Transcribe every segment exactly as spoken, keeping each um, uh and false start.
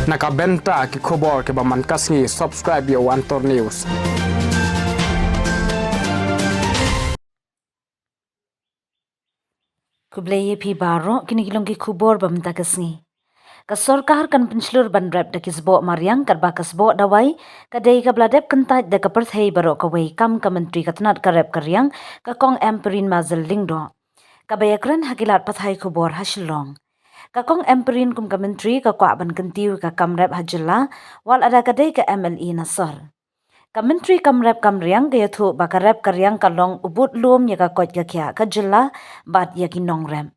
Na ka bynta ki khubor kiba man ka sngi, subscribe ïa u Antor News. Khublei ïa phi baroh, kine ki long ki khubor ba mynta ka sngi. Ka sorkar kan pynshlur ban rep da ki sboh mariang katba ka sboh dawai ka dei kaba la dep kyntait da ka pyrthei baroh kawei, kam ka Myntri ka tnat ka rep ka riang, ka Kong Ampareen Marzel Lyngdoh, kaba ïakren ha ki lad pathai khubor ha Shillong. Ka Kong Ampareen kum ka Myntri ka kwah ban kyntiew ïa ka kam rep ha jylla, wat lada ka dei ka M L A na sor. Ka Myntri kam rep kam riang ka ïathuh ba ka rep ka riang ka long u budlum ïa ka koit ka khiah ka jylla bad ïa ki nongrep.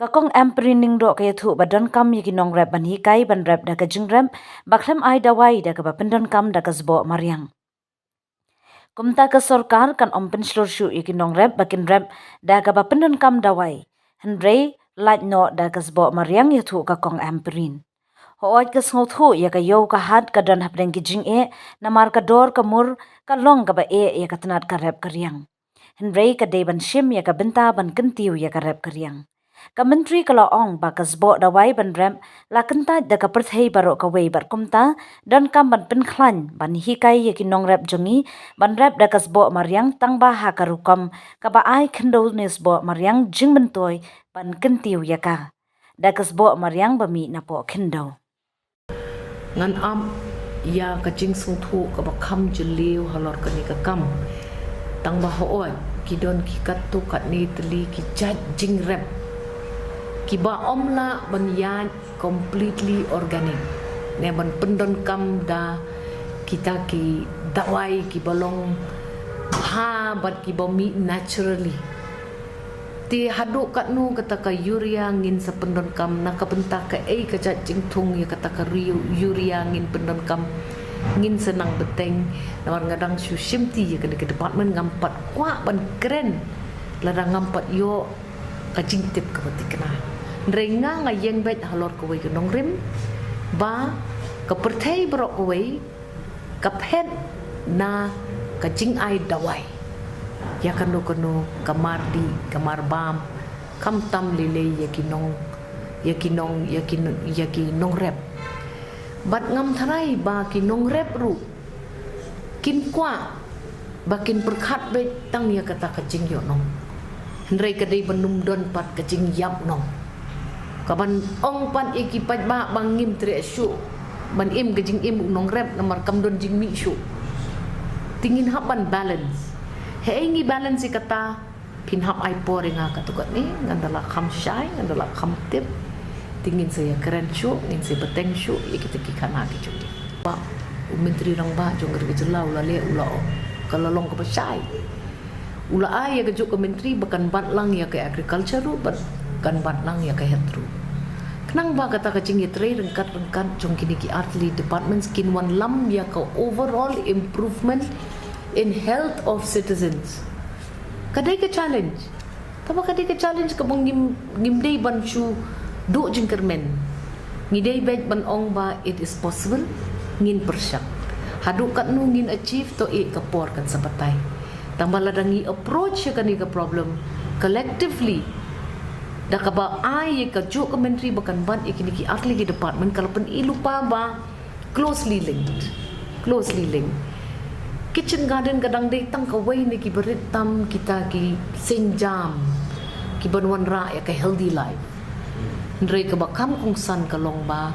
Ka Kong Ampareen Lyngdoh ka ïathuh ba donkam ïa ki nongrep ban hikai ban rep da ka jingrep ba khlem ai dawai da kaba pyndonkam da ka sboh mariang. Kumta ka sorkar kan ym pynshlur shuh ïa ki nongrep ba kin rep da kaba pyndonkam dawai, hynrei lait noh da ka sboh mariang, ïathuh ka Kong Ampareen. Hooid, ka sngewthuh ïa ka ïew ka hat ka don hapdeng ki jingeh, namar ka dor ka mur ka long kaba eh ïa ka tnat ka rep ka riang. Hynrei ka dei ban shim ïa ka bynta ban kyntiew ïa ka rep ka riang. Ka Myntri ka la ong ba ka sboh dawai ban rep la kyntait da ka pyrthei baroh kawei bad kumta donkam ban pynkhlaiñ ban hikai ïa ki nongrep jong ngi ban rep da ka sboh mariang, tangba ha ka rukom kaba ai khyndew ne sboh mariang jingmyntoi ban kyntiew ïa ka da ka sboh mariang ba mih napoh khyndew. Ngan ap ïa ka jingsngewthuh kaba kham jylliew halor kane ka kam. Tangba hooid, ki don ki katto katne tylli ki jait jingrep kiba ym lah ban ïaid completely organic ne ban pyndonkam da kita ki dawai kiba long bha bad kiba mih naturally. Te haduh katno kata ka urea ngin sa pyndonkam, na ka bynta kaei ka jait jingthung ïa kata ka ri-, urea ngin pyndonkam, ngin sa nang bteng. Namar nga dang shu shimti ïa kane ka department, ngam pat kwah ban kren lada ngam pat ïoh ka jingtip kaba thikna. Hynrei nga, nga ïeng beit halor kawei ka nongrim ba ka pyrthei baroh kawei ka phet na ka jingai dawai ïa kano kano ka mar dih, ka mar bam, khamtam lei lei ïa ki nong, ïa ki nong, ïa ki, ïa ki nongrep. Bad ngam tharai ba ki nongrep ruh kin kwah ba kin pyrkhat beit tang ïa kata ka jingïohnong. Hynrei ka dei ban ym don pat ka jingïap nong. Ka ban ong pat ïa ki paidbah ba ngim treh shuh ban im ka jingim u nongrep namar kam don jingmih shuh. Te ngin hap ban balance. Hei ngi balance ïa kata, phin hap ai por ïa nga katto katne, ngan da lah kham shai, ngan da lah kham tip. Te ngin sa ïakren shuh, ngin sa bteng shuh ïa kita ki khana ki jong ngi. Ba u Myntri Rangbah jong ka ri ka jylla u la leh, u la ong, ka la long kaba shai. U la ai ïa kajuh ka Myntri ba kan bat lang ïa ka agriculture ruh, ba kan bat lang ïa ka health ruh. Khnang ba kata ka jingïatrei ryngkat ryngkat jong kine ki artylli departments kin wanlam ïa ka overall improvement in health of citizens. Ka dei ka challenge. Tangba ka dei ka challenge kaba ngim, ngim dei ban shu duh jingkyrmen. Ngi dei beit ban ong ba it is possible, ngin pyrshang. Haduh katno ngin achieve, to ïa ka por kan sa batai. Tangba lada ngi approach ïa kane ka problem collectively, da kaba ai ïa kajuh ka Myntri ba kan bat ïa kine ki artylli ki department, ka la pyn-i lypa ba closely linked. Closely linked. Kitchen garden ka dang dei tang kawei na kiba rit tam kita ki sienjam kiban wanrah ïa ka healthy life. Hynrei kaba kham kongsan ka long ba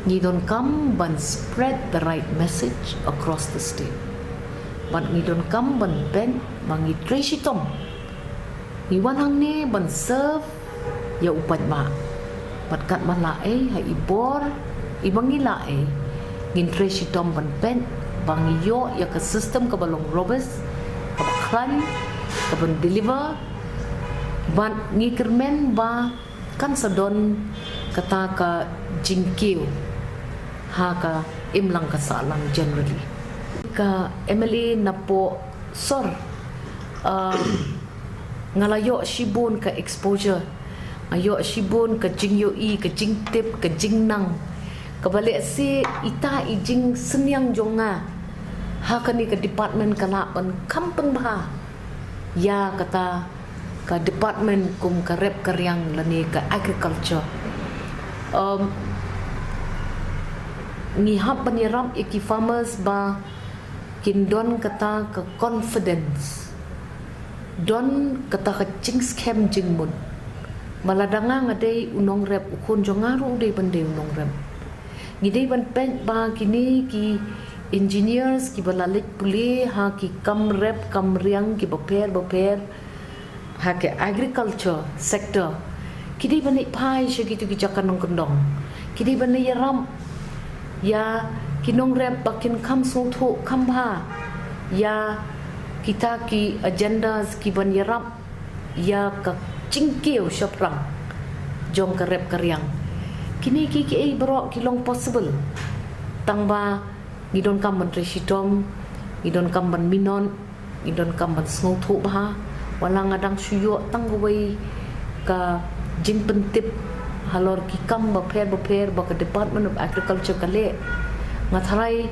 ngi donkam ban spread the right message across the state. Bad ngi donkam ban beit ba ngi trei shitom. Ngi wan hangne ban serve ïa u paidbah. Bad katba lah ei, ha i bor iba ngi lah ei, ngin trei shitom ban peit ba ngi ïoh ïa ka system kaba long robust, kaba khlaiñ, kaban deliver. Bad ngi kyrmen ba kan sa don kata ka jingkiew ha ka imlang ka sahlang generally. Ka M L A napoh sor, ah, nga la ïoh shibun ka exposure, nga ïoh shibun ka jingïohi, ka jingtip, ka jingnang, kaba lehse ita i jingsynñiang jong nga ha kane ka department ka lah ban kham pynbha ïa kata ka department kum ka rep ka riang lane ka agriculture. Um, Ngi hap ban ïarap ïa ki farmers ba kin don kata ka confidence, don kata ka jingskhem jingmut ba lada nga nga dei u nongrep, u khun jong nga ruh u dei ban dei u nongrep. Ngi dei ban peit ba kine ki engineers kiba la leit pule ha ki kam rep kam riang kiba pher bapher ha ka agriculture sector, ki dei ban ïa phai sha kitu ki jaka nongkyndong. Ki dei ban ïarap ïa ki nongrep ba kin kham sngewthuh kham bha ïa kita ki agendas ki ban ïarap ïa ka jingkiew shaphrang jong ka rep ka riang. Kine ki, kiei baroh ki long possible tang ba ngi donkam ban trei shitom, ngi donkam ban minot, ngi donkam ban sngewthuh bha. Wat la nga dang shu ïoh tang kawei ka jingpyntip halor ki kam bapher bapher ba ka Department of Agriculture ka leh, nga tharai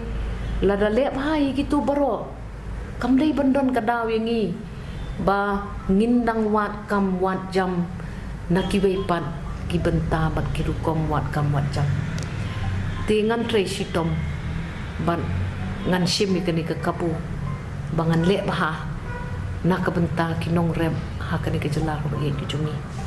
lada leh bha ïa kitu baroh, kam dei ban don ka daw ïa ngi ba ngin dang wad kam wad jam na kiwei pat ki bynta bad ki rukom wad kam wad jam. Te ngan trei shitom bad ngan shim ïa kane ka kabu ba ngan leh bha na ka bynta ki nongrep ha kane ka jylla kaba ïeit ka jong ngi.